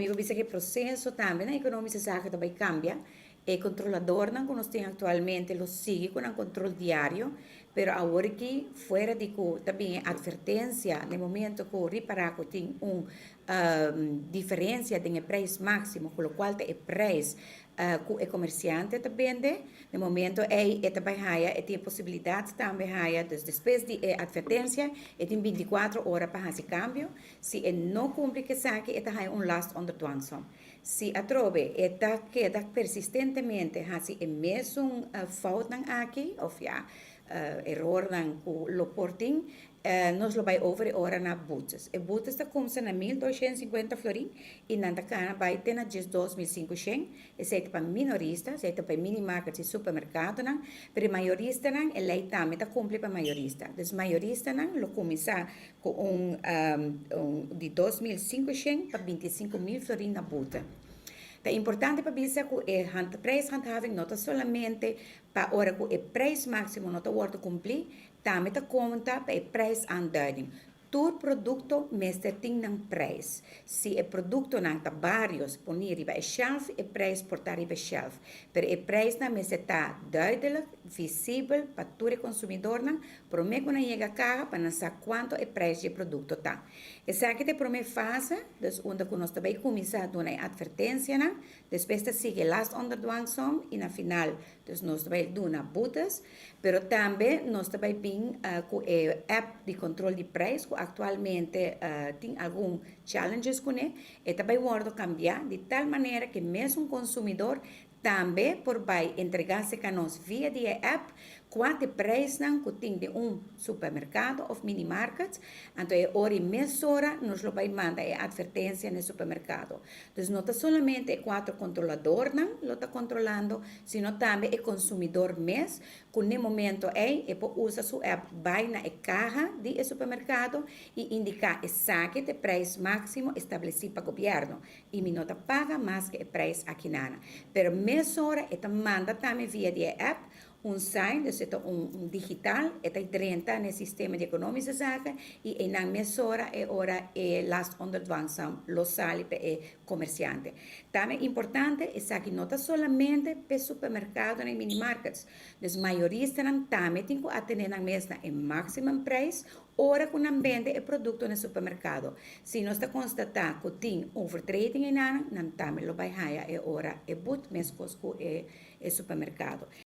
Mi por bisa ku e proseso tambe na Economische Zaken ta bai kambia. E kontroladornan ku nos tin aktualmente lo sigui ku nan kontrol diario, pero awor aki fuera di ku ta bin e atvertensia na e momento ku ripará ku tin un diferensia den e preis máksimo ku lokual ta e preis ku e komersiante ta bende, na e momento ei e ta bai haya, e tin e posibilidat tambe haya, dus despues di e atvertensia e tin 24 ora pa hasi kambio. Si e no kumpli ku esaki e ta haña un last onder dwangsom. Si atrobe e ta keda persistentemente hasi e mesun foutnan aki of ya erornan ku lo por tin, nos lo bai over e ora na boetes. E boetes ta kumsa na 1250 florin i nan ta kana bai te na 12.500. Esei ta pa minorista, esei ta pa e minimarkets i supermerkadonan, pero e mayoristanan e lei tambe ta kumpli pa mayorista. Dus mayoristanan lo kuminsá ku un di 2500 pa 25.000 florin na boete. Ta importante pa bisa ku e prijshandhaving no ta solamente pa ora ku e prijs máksimo no ta wòrdu kumplí, tambe ta konta pa e prijsaanduiding. Tur produkto mester tin nan prijs. Si e produktonan ta vários poní riba e shelf, e prijs por ta riba e shelf. Pero e prijsnan mester ta duidelijk, visibel pa tur e konsumidornan promé ku nan yega kaha pa nan sa kuantu e prijs di e produkto ta. Esaki ta e promé fase, dus unda ku nos ta bai kuminsá duna e atvertensianan, despues ta sigui e last onder dwangsom i na final dus nos ta bai duna boetes, pero tambe nos ta bai bin ku e app di kontrol di prijs ku aktualmente tin algun challenges kuné, e ta bai wòrdu kambiá di tal manera ku e mesun konsumidor tambe por bai entregá serka nos via di e app kua ta e prijsnan ku tin den un supermerkado òf minimarket. Anto e ora i mesora nos lo bai manda e atvertensia na e supermerkado. Dus no ta solamente e kuater kontroladornan lo ta kontrolando, sino tambe e konsumidor mes ku n'e momento ei e por usa su app bai na e kaha di e supermerkado i indiká esaki ta e prijs máksimo establesí pa gobièrnu. I mi no ta paga mas ke e prijs akinana. Pero mesora e ta manda tambe via di e app un sign, dus e ta un digital, e ta drenta na e sistema di Economische Zaken i einan mesora e ora e last onder dwangsom lo sali pa e komersiante. Tambe importante, esaki no ta solamente pa e supermerkadonan i minimarkets, dus mayoristanan tambe tin ku atene nan mes na e maximum prijs ora ku nan bende e produkto na supermerkado. Si nos ta konstatá ku tin overtreding einan, nan tambe lo bai haya e ora e but meskos ku e supermerkado.